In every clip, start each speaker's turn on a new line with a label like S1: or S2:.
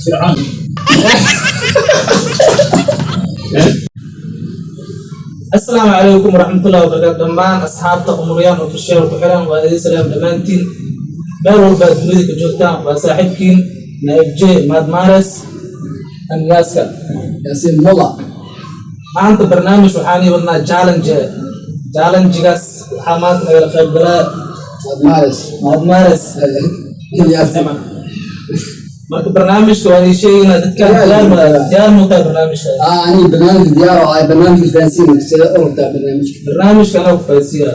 S1: Fircoon.
S2: Asalaamu calaykum waraxmatullahi wabarakaatu. Dhammaan asxaabta Qumuryaan Official ku xiran, waa idin salaam dhammaantiin, meel walba aad dunida ka joogtaan. Waa saaxiibkiin Naif J Maad Mares Angaaska.
S3: Yaasiin Mola.
S2: Maanta barnaamij waxaan ii wadnaa challenge. Challengegaas waxaa maanta nagala qayb galaa
S3: Mares.
S2: Maad Mares.
S3: Yaasiin.
S2: Marka barnaamijka waan ii sheegaynaa dadkaan. Diyaar muutaa barnaamijka?
S3: Ani barnaamij diyaar oo ay barnaamijka fahansiin sida ururta barnaamijka.
S2: Barnaamijka anaa ku fahansiiya.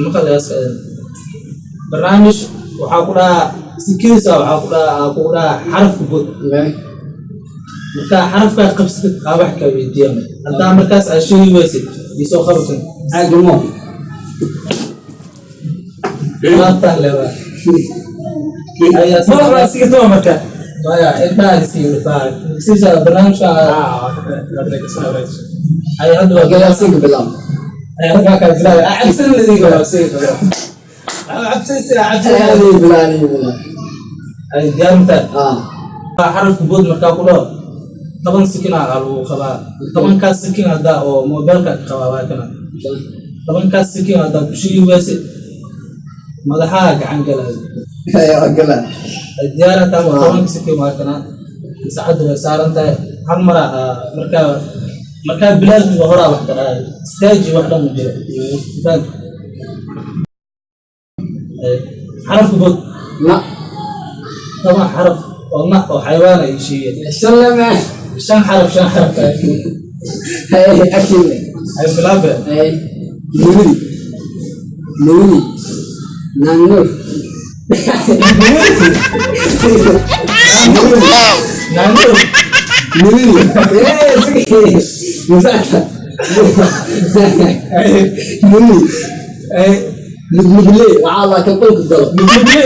S2: Maqal yaaska, barnaamij waxaa ku dhahaa sikiisa, waxaa ku dhahaa, kugu dhahaa xarafka bod. Markaa xarafkaa qabsatid aa wax kaa weydiiya. Haddaa markaas aa sheegi weysid, isoo qabatin.
S3: Caagi mo.
S2: Maantaan leewaa.
S1: Madaxa siga tuma marka.
S2: Maya, intaa isii rifaa siisa barnaamijka. Ay hadda waa.
S3: Okay, Yaasiin ka bilaab.
S2: Ay halkaa kaa bilaabay. Cabsan ladiga cabsan cabsan.
S3: Ani bilaab, ani bilaab.
S2: Ay diyaar mataa?
S3: Ah.
S2: Xarafka bood markaa ku dhaho, 10 sikin aa lagu qabaa. 10kaas sikin haddaa oo mobilka ka qabaa, waa kana. 10kaas sikin haddaa ku shigi weyse, madaxaa gacan galaayo.
S3: Ayo gala.
S2: Diyaarata ama 10ka sikin waa kana, saacadda way saaran tahay. Hal mara markaa bilaadkiiba horaa wax ka dhahay, istaaji, wax dhan ma jira. Fahant? Xarafka bood.
S3: Na.
S2: 10 xaraf oo na oo xayawaan ay sheegeen.
S3: Shalama.
S2: Shan xaraf, shan xaraf.
S3: Hey, action.
S2: Ay bilaabe.
S3: Hey. Nuri. Nuri. Nangur.
S2: Naangur.
S3: Nuri. Eh, Musa. Nuri. Luglugle. Waxaa la kan qolka galo.
S2: Lugle.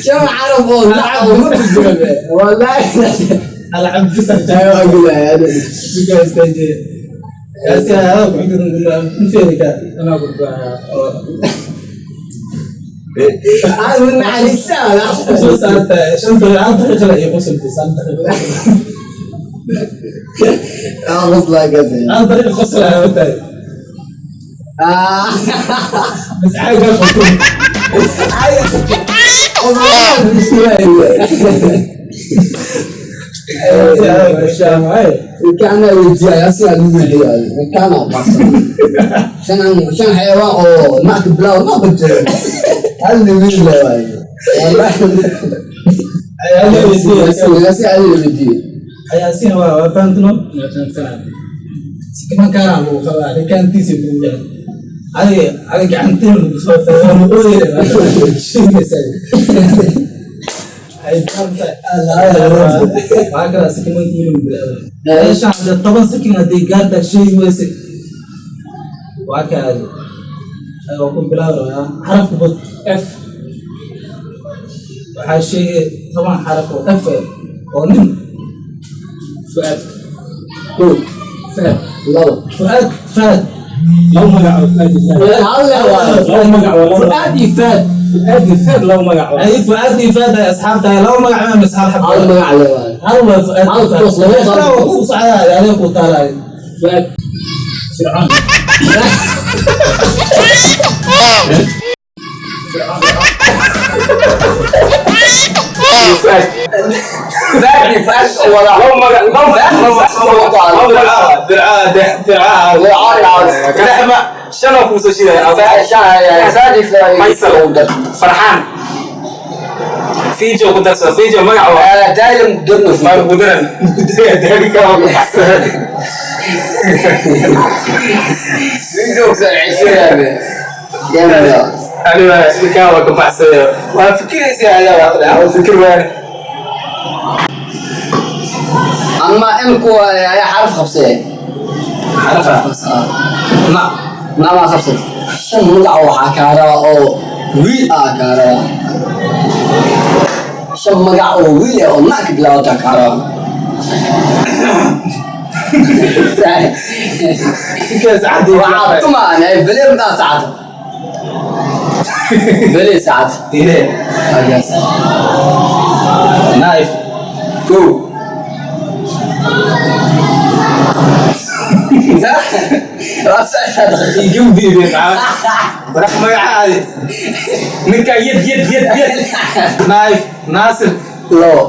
S3: Shan carab oo lacag uma jiro. Wallahi.
S2: Alcab jisar.
S3: Ayo agila.
S2: Yaasi hada ku xigta nfeerika.
S1: Anaa ku baa.
S3: Aan naxariista.
S2: Soo saarta shan daqiiqo, hal daqiiqo la iyo qosolkiisa, hal daqiiqo.
S3: Ah, qoslaa kaas.
S2: Hal daqiiqo qosol ayaa watahay.
S3: Ah.
S2: Bas caagaa qosol.
S3: Kana weydiiyaa Yaasiin aad ugu weydiiyaa. Kana basan. Shan shan xayawaan oo nac bilaw ma ku jiro. Hal wiil la waayo. Wallahi. Yaasiin aad ugu weydiiyaa.
S2: Yaasiin waa fahamtino. Sikimankaana lagu qabaa rikaantiisa lagu jira. Adi gacantiin lagu soo waa lagu sheegaysaa. Ay waxaa kala sikimanka weli bilaabay. Meeshaan hadda 10 sikin hadday gaartaa sheegi weyse, waa ka aadi. Waa ku bilaabaya xarafka bod.
S1: F.
S2: Waxaa sheegay 10 xaraf oo F ah oo nin.
S1: Fuad.
S3: Kow,
S1: Fuad.
S3: labo.
S2: Fuaad, Faad.
S1: Laba magac oo Fuad iyo Faad.
S3: Hal waayo.
S1: Laba magac oo laba.
S3: Fuad iyo Faad.
S1: Fuad iyo Faad laba magac oo.
S2: Ay Fuaad iyo Faad ay asxaabta ay laba magac ma mis hal xab.
S3: Hal magac le waayo.
S2: Hal waa Fuaad.
S3: Hal toos laba
S2: Hal
S3: qaado.
S2: waa ku socdaa, adiga ku taalay.
S1: Fuad. Fircoon.
S4: Fuad. Fuad wada laba magac, laba magac, laba magac. Fircaa, fircaa. Kadaxma shan oo kuusoo shidaya. Faysal. Farxaan. Fijo ku darso, Fijo magac waa. Ma ku daran. Ku daran daari ka waa baxsan. Aniga ninkaan waa ka baxsayo. Waa fikiraysaa ayaa waa fikir waan.
S3: Ama imku ayaa xaraf qabsee.
S4: Xarafa. Na.
S3: Nama qabsad. Shan magac waxaa kaa rabaa oo wiil ah kaa rabaa. Shan magac oo wiil ah oo na ka bilaabata kaa rabaa.
S4: Ninkaa saacadda
S3: Waxaa tumaan bele madaa saacad bele saacad.
S4: Ile.
S3: Halkaas.
S4: Knife.
S3: Kow. Waa 3 daqiiqo.
S4: Igu biibay maxaa? Barax magacaadi. Ninkaa yad yad yad yad. Knife. Naasir.
S3: Labo.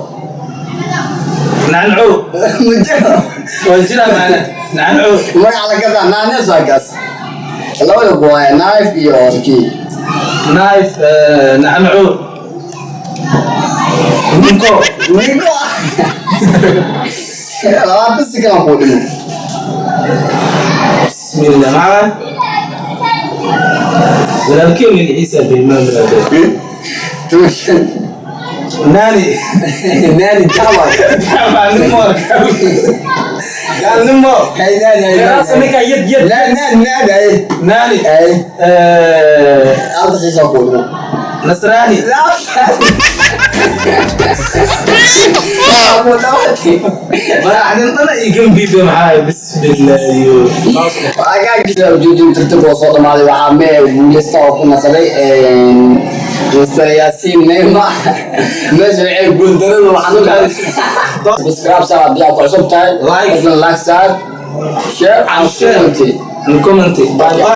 S4: Nanco.
S3: Ma jiro.
S4: Waa jiraa macna. Nanco.
S3: Magaca la gadaa naanes waa kaas. Labada ku waaya knife iyo kii.
S4: Knife. Nanco. Ninko.
S3: Ninko. 20 second aan kuu dhimo.
S4: Bismillah. Maxaa? Walaalkey magaciisa Imaam Rabi.
S3: Tuushan.
S4: Nani.
S3: Naani jawar.
S4: Gaalnimo. Gaalnimo.
S3: Hay naani hay
S4: Raasa
S3: naani.
S4: ninkaa yad yad.
S3: Naani naani naani hay.
S4: Nani.
S3: Hay. 1 daqiiqa kuu dhimo.
S4: Nasrani.
S3: Waa kuu dhawaatay.
S4: Madaxdintana igam biibe maxaa? Bismillah.
S3: Agaagisa ujeedin tartanka oo soo dhamaaday waxaa mee guuleysta oo ku naqday Mr. Yaasiin Neymar. Meesha waxay guuldaradu waxaan u dhahay subscribe saar haddii aad ku cusub tahay.
S4: Like.
S3: Fadlan like saar, share and
S4: Share.
S3: comment.
S4: Comment.
S3: Bye.